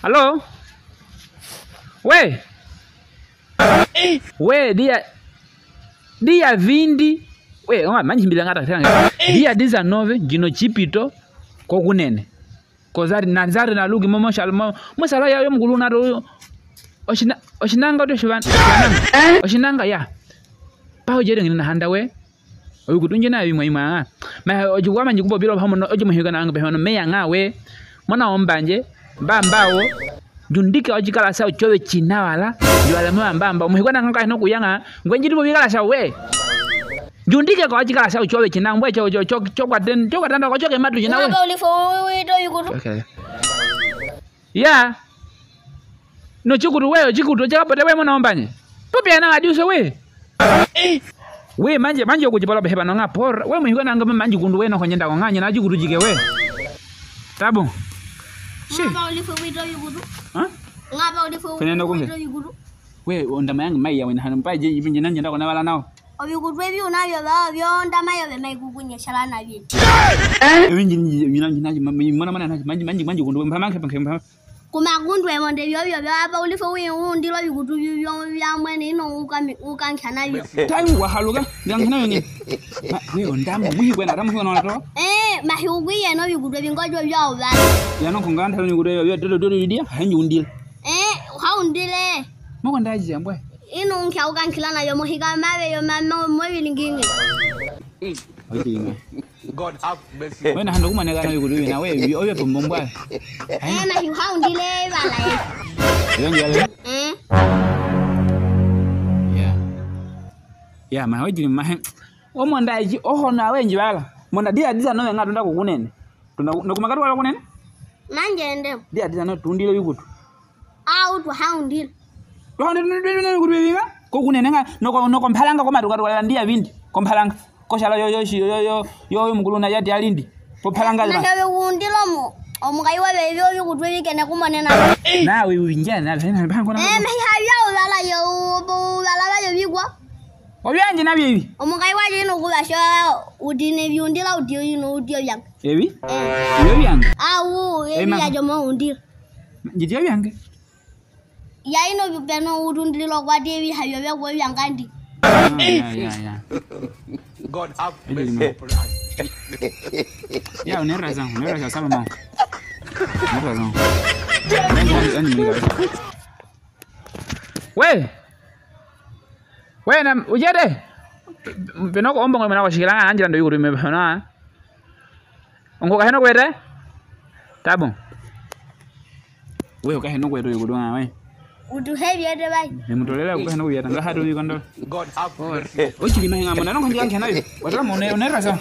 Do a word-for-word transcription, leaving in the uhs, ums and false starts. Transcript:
Halo? We. We, dia, dia vindi. We, onga, manyi mbila ngata tanga. Dia dizanove, gino gipito, ko gunene. Ko zari, na zari na lugi, mo, mo shala, mo, mo shala ya, yo mugulu na ro, oshina, oshinanga, oto shivan-, oshinanga. Oshinanga, ya. Paho jere ngina handa we. Oyu kutu nje na yu mwa imwa nga. Ma oju wa manyi kubo bilo ba mono, oju muhiga na nga be mono meya nga we. Mona ombanje, bamba wo. Jundike oji kala sa uchowe china wala. Jwale mo bamba, muhiga na nga no kuyanga. Ngwe njiri bo bikala sa we. Jundike ko oji kala sa uchowe china, ngwe cho, cho, cho, cho kwa ten, cho kwa tanda ko cho ke matu china we. Ngapa ulifo we, we, to yukutu. Okay. Ya. No chikutu we, chikutu, chaka pote we mona ombanye. Popia na adiuse we. We manje, manje okujipala beheba no nga por. We muhiga na nga manyi kundu we no konyenda ko nga nyina chikutu jike we. Tabu. Shi. Ngapa ulifo we to yukutu. Ha? Ngapa ulifo we to yukutu. Kene no kunge. We, ondama yangu mai ya wena hanu mpa je, ibinje nanje ndako na wala nao. Obikutu ebi unabyo ba, byo ondama yo be mai kukunye shala nabyo. Ebinje nje, mina nje nanje, ma-, ma-, mwana mwana nanje, manji, manji, manji kundu, mpa manke, manke, mpa. Kuma kundu e monde byo, byo, byo, apa ulifo wi undilo bikutu byo, byo, bya mwene ino uka mi-, uka nkana byo. Tayi wa haluga, nga nkana byo nge. Ma, we ondama, muhi kwena, tamu kwena to. Eh, mahi ugwiye no bikutu ebi ngojo byo ubala. Ya no kunganda bikutu byo, byo, dodo, dodo, dia, hanji undile. Eh, ha undile. Moko ndaji ambwe. Inu nkia ukankila na yo muhiga mawe yo ma-, mo-, mo bilingingi. Oyi, ma. God have mercy. Wena hando kumane kana yukutu na we, oyo pombo mbwa. Eh, mahi ha undile bala e. Yo njale. Eh. Ya. Ya, ma oyi, ma he. O monda iji, oho na we njibala. Monda dia disa no nga tunda kukunene. Tuna, no kumakatu wala kunene? Manje ende. Dia, dia, no, tundilo bikutu. Au, tu haundilo. Tu haundilo, no, no, no, no, kutu bibinga? Ko kunene nga, no ko, no ko mpalanga ko matu katu wala ndia bindi. Ko mpalanga. Ko shala yo, yo, shi, yo, yo, yo, yo, yo, mukulu na ya dia lindi. Ko mpalanga. Na yo undilo mo. Omukai wa bebe yo bikutu bikene kumonena. Na, we, we, nja, na, na, na, na, na. Eh, me ha yo, wala yo, wala yo bigwa. Obyanje nabyo ebi. Omukai waje ino kuba sho udine byundila udio ino udio byang. Ebi? Eh. Ebyo byange. Awu, ebi ma- yajo mo undila. Njidio byange. Ya ino beno utundililo kwati ebi hayo bya kwa byangandi. Ah, ya, ya, ya. God have mercy upon us. Ya, unera zangu, unera zangu, saba mangu. Unera zangu. Nani, nani, nani, nani. We! We na ujede. Beno ko ombo ngoi mana ko shikilanga anjila ndo yukuru me beno. Ongo kaheno kwete. Tabu. We okaheno kwete yukuru nga we. Utu hebi ete bai. Ni mutolela okaheno kwete nga hatu yikondo. God have mercy. Ochili mahinga mona no kanjila nkena yo. Watala mone onera so.